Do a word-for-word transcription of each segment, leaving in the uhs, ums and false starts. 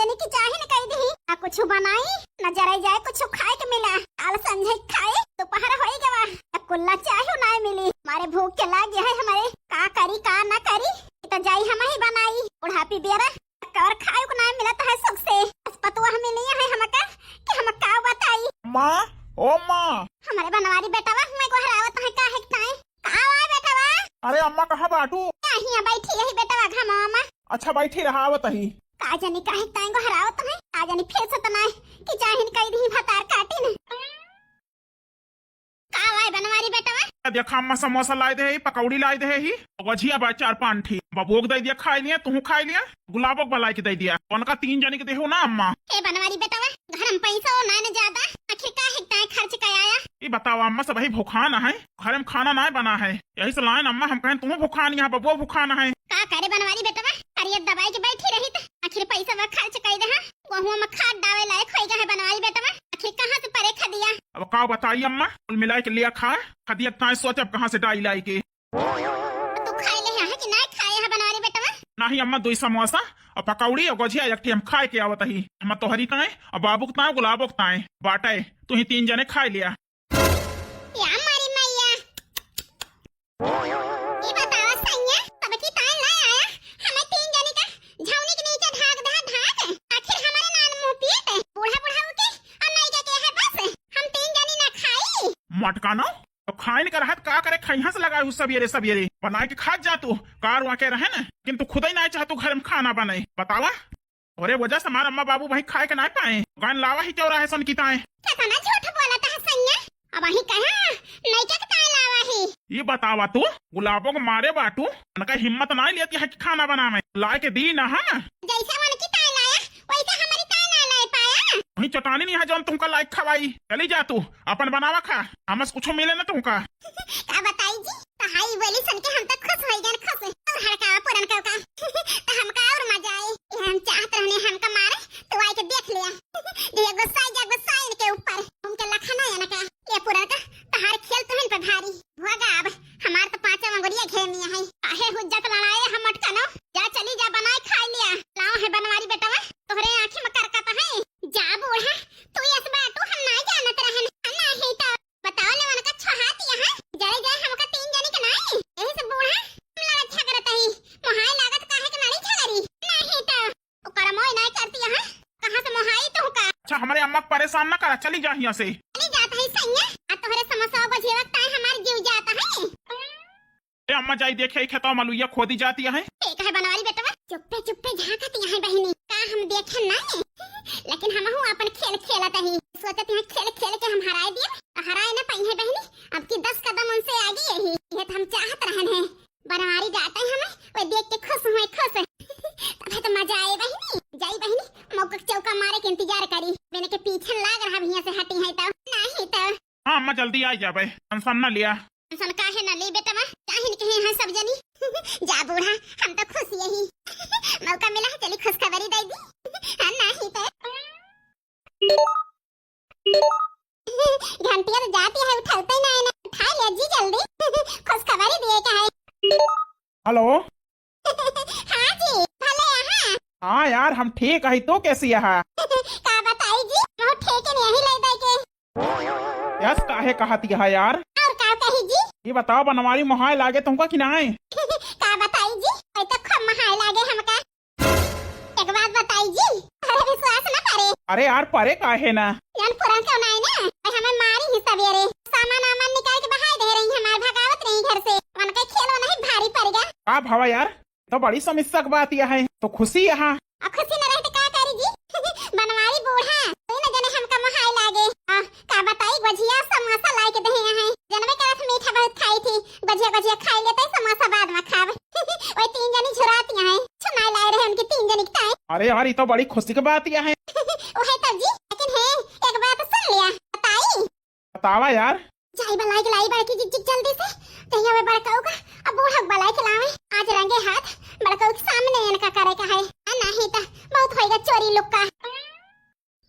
यानी कि चाही न कही दिही, ना कुछ बनाई, ना जराई जाए कुछ खाए के मिला। काल संझे खाए, दोपहर होई गवा, ना कुल्ला चाहे ना मिली। मारे भूख के लाग है हमारे, का करी का ना करी, ई तो जाई हम ही बनाई। बुढ़ापी बेरा कवर खाए को ना मिलत है सुख से। बस पतुआ मिली है हमका कि हम का बताई। माँ, ओ माँ। हमारे बनवारी बेटवा हमें गोहरावत है, काहे के ताई? का हुआ बेटवा? अरे अम्मा, कहाँ बाटू? यहीं बैठी रही बेटवा घामा में। अच्छा, बैठी रहा, आवत ही। का जानी काहे के ताई गोहरावत है, का जानी फिर से तो ना कि चाहिन कही दिही भतार काटी न। का हुआ बनवारी बेटवा? देखा अम्मा, समोसा लाए दे ही, पकौड़ी लाए दे ही, गोझिया बा चार पाँच ठी, बबुओ के दे दिया खाए लिया, तुहू खाए लिया, गुलाबो के बलाए के दे दिया, उनका तीन जनी के देहो ना अम्मा। ए बनवारी बेटवा, घर में पैसा हो ना न ज्यादा, आखिर काहे के ताई खर्च कयाया? ई बतावा अम्मा, सबही भुखान है, घर में खाना ना बना है, यही से लाइन अम्मा हम कहें तुहू भुखान, यहाँ बबुओ भुखान है। का करे बनवारी बेटवा, करिया दबाई के बैठी रही त आखिर पैसा वा खर्च कई दे, हाँ? गहुआ में खाद डावे लायक होई गए बनवारी बेटवा, आखिर कहाँ से परे खदिया? अब का बताई अम्मा, कुल मिलाए के लिया खा, खदिया ताई सोच अब कहाँ से डाई लाई के। तू खाए ले है कि ना खाए है बनवारी बेटवा? नहीं अम्मा, दुई समोसा और पकौड़ी और गोझिया एक ठी हम खाए के आवत ही। हम तोहरी ताए और बाबू के ताए, गुलाबो के ताए बाटे, तू ही तीन जने खाए लिया। या मारी मैया। ई बतावा सैया, सबकी ताए ले आया, हमें तीन जने का झौनी के नीचे ढाक दे ढाक। आखिर हमारे नान मुंह पिए थे, बूढ़ा बुढ़ाऊ के और नहीं के, के है बस, हम तीन जने ना खाई। मटकानो, तो खाइन का रहत का करे, खैहा से लगाए हूँ सबियरे सबियरे, बनाए के खात जा तू, कार वहाँ के रहे न, लेकिन तू खुद ही ना चाह तू घर में खाना बने, बतावा। अरे वजह से हमार अम्मा बाबू भाई खाए के ना पाए, गान लावा ही चौराहे सन की ताए। कितना झूठ बोलत है सैया, अब वही कहा नहीं के ताए लावा ही। ये बतावा तू, गुलाबो के मारे बाटू, उनका हिम्मत ना लेती है कि खाना बनावे, लाए के दी ना, हाँ? जैसे मन की ताए लाया, वैसे हमारी ताए ना लाए पाया। वही चटानी नहीं है जौन तुमका लायक खवाई, चली जा तू, अपन बनावा खा, हमस कुछ मिले ना तुमका। का बताई जी, तहाई बोली सुन के हम तो खुश हो गए, खुश। और हड़कावा पुरन का का। तो हमका और मजा आई। ये हम चाहत रहने हमका मारे, तो आई के देख लिया। ये गुस्सा जा गुस्सा इनके ऊपर। उनके लखना है ना का? ये पुरन का तहार खेल तुहन पे भारी। भोगा अब, हमार तो पांचों अंगुरिया घेर मिया है। काहे हुज्जत लड़ाए हम मटकनो? जा चली जा बनाए खाए लिया। लाओ है बनवारी बेटवा, तोहरे आँखी में करकत है। जा बूढ़ा, तू यस बाटू हम ना जानत रहन। नहीं तो बताओ ले उनका छोहात यहाँ, जरे जाए हमका तीन जने के नाई। यही से बूढ़ा हम लड़त झगड़त ही। मोहाय लागत काहे के लड़ी झगड़ी? नहीं तो ओकर मोय नहीं करती यहाँ। कहाँ से मोहाई तू का? अच्छा, हमारे अम्मा के परेशान ना करा, चली जा यहाँ से। चली जात है सैया, आ तोहरे समोसा बजेवत ताए हमार जीव जाता है। ए अम्मा, जाई देखे, ई खेतवा मलुइया खोदी जाती है। ठीक है बनवारी बेटवा, चुप्पे चुप्पे झांकत यहाँ बहिनी, का हम देखे ना है? लेकिन हमहू अपन खेल खेलत ही, सोचत हैं खेल खेल के हम हराए दिए, तो हराए ना पाई है बहिनी। अब की दस कदम उनसे आगे यही, ये तो हम चाहत रहन है। बनवारी डांटे हमें, वो देख के खुश हुए खुश। तब तो मजा आए बहिनी, जाई बहिनी, मौका के चौका मारे के इंतजार करी, मैंने के पीछे लाग रहा भैया से हटी है तो नहीं तो। हाँ अम्मा, जल्दी आ जाबे, टेंशन ना लिया। टेंशन काहे ना ले बेटवा, चाहे नहीं कहे हैं सब जनी। जा बूढ़ा, हम तो खुश यही। मौका मिला है, चली खुशखबरी दे दी। हाँ, नहीं तो। घंटिया तो जाती है, उठाते ना है ना, उठा ले जी जल्दी। खुशखबरी दिए का है। हेलो। हाँ जी, भले यहाँ। हाँ यार, हम ठीक है, तू कैसी है? का बताई जी, बहुत ठीक है, नहीं ले दे के। यस, काहे कहती है यार? और का कही जी? ये बताओ, बनवारी मोहाय लागे तुमका कि नाय? का बताई जी, कोई तो खूब मोहाय लागे हमका। एक बात बताई जी, अरे विश्वास ना करे। अरे यार, परे काहे ना? यार पुरान कौन आए ना, भाई हमें मारी ही सवेरे। सामान आमान निकाल के बहाय दे रही, हमार भगावत रही घर से। उनका खेल नहीं भारी पड़ गया। का भावा यार, तो बड़ी समस्या की बात यह है, तो खुशी यहाँ। आ खुशी न रहे तो का करी जी? बनवारी बूढ़ा, तू न जाने हमका मोहाय लागे। आ, का बताई, गोझिया समोसा लाए के दहे यहाँ। जनबे करत मीठा बहुत खाई थी, गोझिया गोझिया खाई लेते, समोसा बाद में खाब। वही तीन जनी झुराती हैं, छुनाई लाए रहे उनकी तीन जनी की ताई। अरे यार, ये तो बड़ी खुशी की बात यह है। वही तो जी, लेकिन है, एक बात सुन लिया, बताई। बतावा यार। जाई बलाई के लाई बड़की जिज्जी जल्दी से। जइया वे बड़काऊ का, अब बूढ़ा बलाई के लावे। आज रंगे हाथ बड़काऊ के सामने इनका करे का है। आ नहीं तो बहुत होइगा चोरी लुक्का।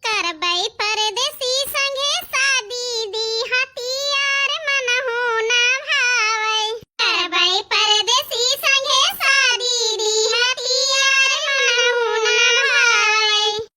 करबई परदेसी संगे शादी दी हथियार मनहु ना भावई। करबई परदेसी संगे शादी दी हथियार मनहु ना भावई।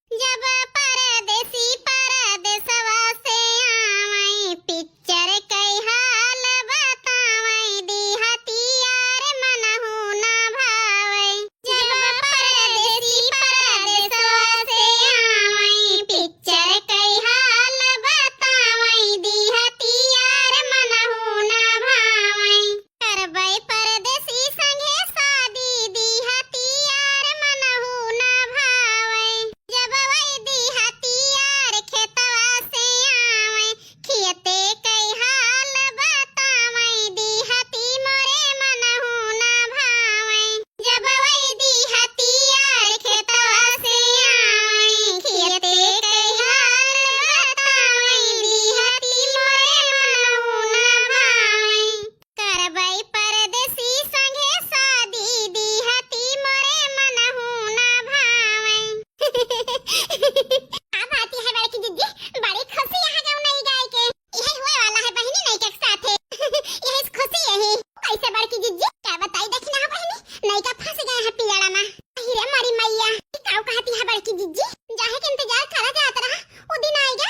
कि जिज्जी, जाहे के इंतजार करा जात रहा, उ दिन आइगा।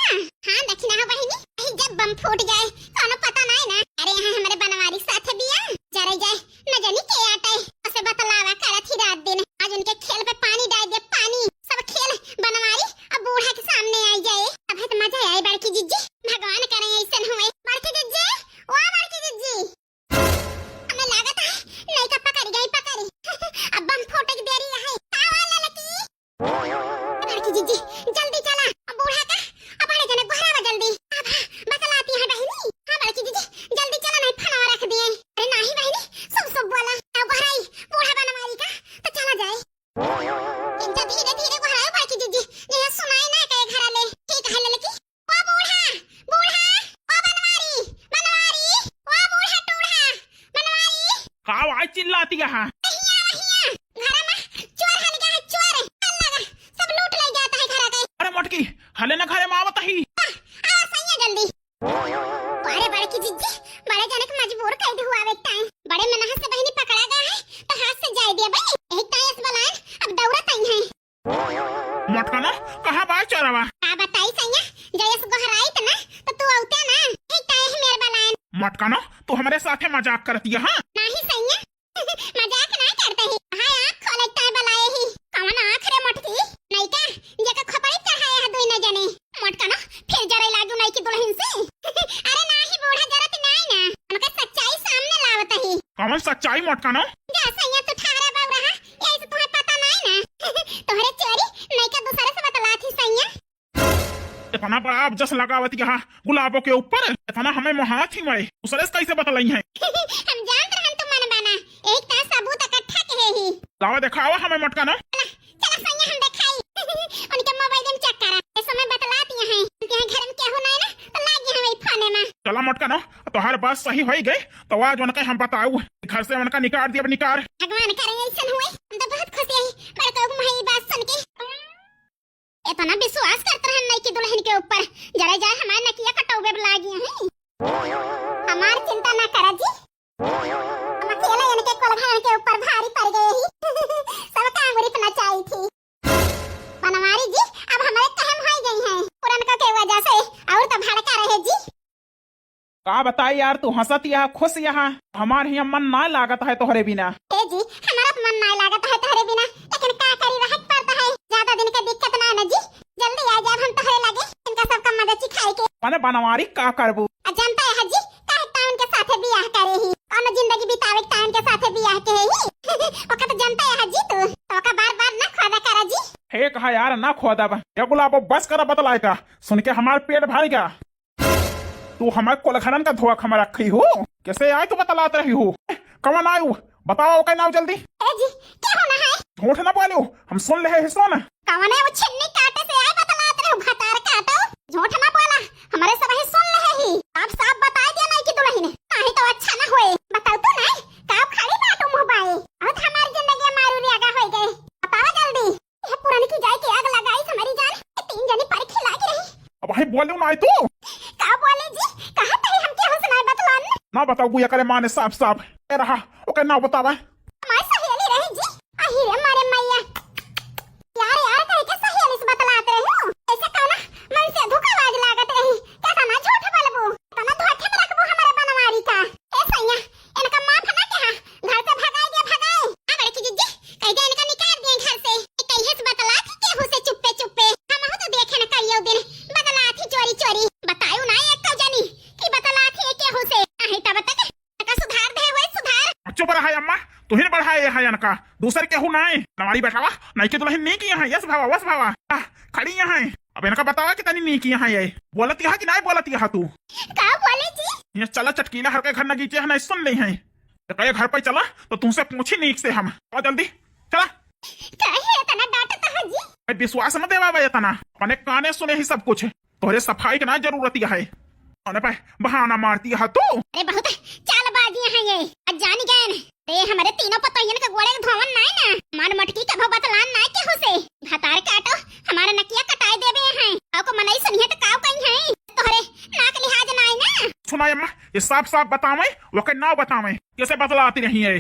हाँ, देखी ना हो बहिनी, कहीं जब बम फूट जाए, कौनो पता नाई ना। अरे, यहाँ हमरे बनवारी साथ बिया, जरे जाए, न जानी के आटे। उसे बतलावा करत ही रात दिन, आज उनके खेल पे पानी डाल दे, पानी। सब खेल बनवारी अब बूढ़ा के सामने आई जाए, तबे तो मजा आए बड़की जिज्जी। भगवान करे ऐसन हुए। बड़की जिज्जी, ओ बड़की जिज्जी। हमें लागत है, नइका पकड़ी गई, पकड़ी। अब बम फूटे की देरी है। का हुआ ललकी? बड़की जिज्जी, जल्दी चला। अब बूढ़ा का, अब बड़े जने गोहरावा जल्दी। अब हाँ, बतलाती है बहिनी। हाँ बड़की जिज्जी, जल्दी चला, नहीं फनवा रख दिए। अरे नाही बहिनी, शुभ शुभ बोला। अब गोहराई, बूढ़ा बनवारी का, तो चला जाए। इनका धीरे धीरे गोहराई बड़की जिज्जी, ये सुनाई ना कहे घरा ले। ठीक है ललकी। ओ बूढ़ा, बूढ़ा, ओ बनवारी, बनवारी, ओ बूढ़ा टूढ़ा, बनवारी। का आवाज चिल्लाती है? हिया, हिया, घर में चोर हन गया है, चोर। चल लगा, सब लूट ले जाता है घर के। अरे मोटकी, हले ना घरे में आवत ही। आ, आवा सैया जल्दी। अरे बड़की जिज्जी, बड़े जने के मजबूर कर दे हुआ एक टाइम। बड़े मेहनत से बहिनी पकड़ा गया है, तो हाथ से जाए दिया भाई। एक टाइम इस बलान, अब दौड़त आई है। मोटकनो, कहाँ बा चोरवा? का बताई सैया, जयस गोहराइत ना, तो तू औते ना, ठीक ताए ही मेर बलायन। मोटकनो, तू हमरे साथे मजाक करती है, हाँ? नाही सैया, मजाक ना करते ही। हाँ, आँख खोले ताए बलाए ही। कवन आँख रे मोटकी? नइका, जेका खोपड़ी चढ़ाए है दुई न जने। मोटकनो, फिर जरे लागू नइकी दुलहिन से। अरे नाही बूढ़ा, जरत नाही ना, उनका सच्चाई सामने लावत ही। कवन सच्चाई मोटकनो? जा सैया, तू ठारा बाऊ रहा, यही से तुम्हें पता नहीं ना। तोहरे चोरी नइका दूसरे से बतलात ही सैया। इतना बड़ा अब जस लगावत यहाँ गुलाबों के ऊपर, इतना हमें मोहात ही मैं दूसरे से कैसे बतलाई है? हम जानत रहन तू मन बना, एक ता सबूत इकट्ठा के ही। लावा देखावा हमें मोटकनो। चला, चला सैया हम देखाई। उनके मोबाइल में चेक करा, इस समय बतलात यहाँ है, उनके यहाँ घर में केहू नहीं ना, तो लाग यहाँ वही फोने में। चला मोटकनो, तोहार बात सही होई गई, तो आज उनका हम बताऊ, घर से उनका निकाल दिया, निकाल। भगवान करे ऐसन हुए, हम तो बहुत खुश है बड़का महई बात सुन के। इतना विश्वास करत रहन नइकी दुलहिन के ऊपर, जरा जाए हमार नकिया कटौबे लागी है। हमार चिंता ना करा जी, हम अकेले इनके कोलघान के ऊपर भारी पड़ गए ही। सब कांगुरी पे नचाई थी। बनवारी जी, अब हमारे कहम हो गई हैं पुरनका के वजह से, और तो भड़का रहे जी। का बताई यार, तू हंसत यहाँ, खुश यहाँ। हमार हियाँ मन ना लागत है तोहरे बिना। ए जी, हमारा तो मन ना लागत है तोहरे बिना, लेकिन का करी, रहे के पड़ता है। ज्यादा दिन का दिक्कत ना है ना जी, जल्दी आ जाए हम तोहरे लगे, इनका सबका मजा चिखाई के। मने बनवारी का करबू? आ जनता है जी, काहे टाउन के साथे बियाह करे ही, कौन जिंदगी बितावे के टाउन के साथे बियाह के ही। ओका तो जनता है जी तू, तो ओका बार बार ना खोदा करा जी। हे कहा यार ना खोदब, ये गुलाबो बस करा बतलाए का, सुन के हमार पेट भर गया। तू हमार कोलघरन का धोखा में रखी हो? कैसे आए तू बतलात रही हो? कवन आयु? बतावा ओकर नाव जल्दी। ए जी, केहू ना है। झूठ ना बोलू, हम सुन ले ही सुन। कवन है वो छिन्नी काटे से आए बतलात रहे हो, भतार काटो। झूठ ना बोला, हमारे सब ही सुन ले ही। अब साफ बता दिया नहीं कि दुलहिन, नहीं तो अच्छा ना होए। बताओ तू नहीं, का खड़ी बाटू मुँह बाए। अब हमारी जिंदगी मारू रे आगा होई गए। बतावा जल्दी। ये पुरानी की जाए के आग लगाई हमारी जान, ये तीन जनी पर खिला के रही। अब भाई बोलू ना तू। का बोले जी? कहा तही हम केहू से ना बतलान। ना बताऊ गुया करे माने साफ साफ। ए रहा, ओके ना बतावा। हमारी सहेली रही जी। अही रे मारे मैया। यार, यार, कहे के सहेली से बतलात रहे हो। ऐसे कौना मन से धोखाबाज लागत रही। कैसा ना झूठ बोलबो। तना धोखे में रखबो हमारे बनवारी का। ए सैया, इनका माफ ना कहा। घर से भगाई दे, भगाई। आ बड़की जिज्जी, कह दे इनका निकाल दिए घर से। ये कहिए से बतला थी केहू से चुप्पे चुप्पे। हम तो देखे न करियो दिन। बतला थी चोरी चोरी। बतायो ना एक तो जनी कि बतला थी केहू से। आहे तब तक का सुधार दे हुए सुधार। चुप रहा अम्मा, तुहिन बढ़ाए है इनका, दूसर केहू नाय। नवारी बैठावा, नहीं के दुलहिन नीक यहाँ, यस भावा, वस भावा। आह, खड़ी यहाँ। अब इनका बतावा कि तनी नीक यहाँ है। बोलत यहाँ कि नाय बोलत यहाँ तू? का बोले जी? ये चला चटकीला हर के घर नगीचे है, नहीं सुन ले हैं। तो कहे घर पे चला, तो तुमसे पूछी नीक से हम। आ जल्दी, चला। काहे इतना डांटत हो जी? ए, विश्वास न देवा बे इतना, अपने काने सुने ही सब कुछ। तोहरे सफाई के ना जरूरत है। अरे पे बहाना मारती है तू। अरे बहुत चालबाजी है ये। आज जानी गए न। अरे हमारे तीनों पतोहियन के गोड़े के धोवन नाय ना। हमार मटकी कभो बतलान नाय केहू से। भतार काटो, हमारे नकिया कटाए देवे हैं। काव को मनई सुनिए तो काव कहीं हैं। तोहरे नाक लिहाज नाय ना। सुनाए अम्मा, ये साफ साफ बतावे, वके ना बतावे। कैसे बतलाती रही है?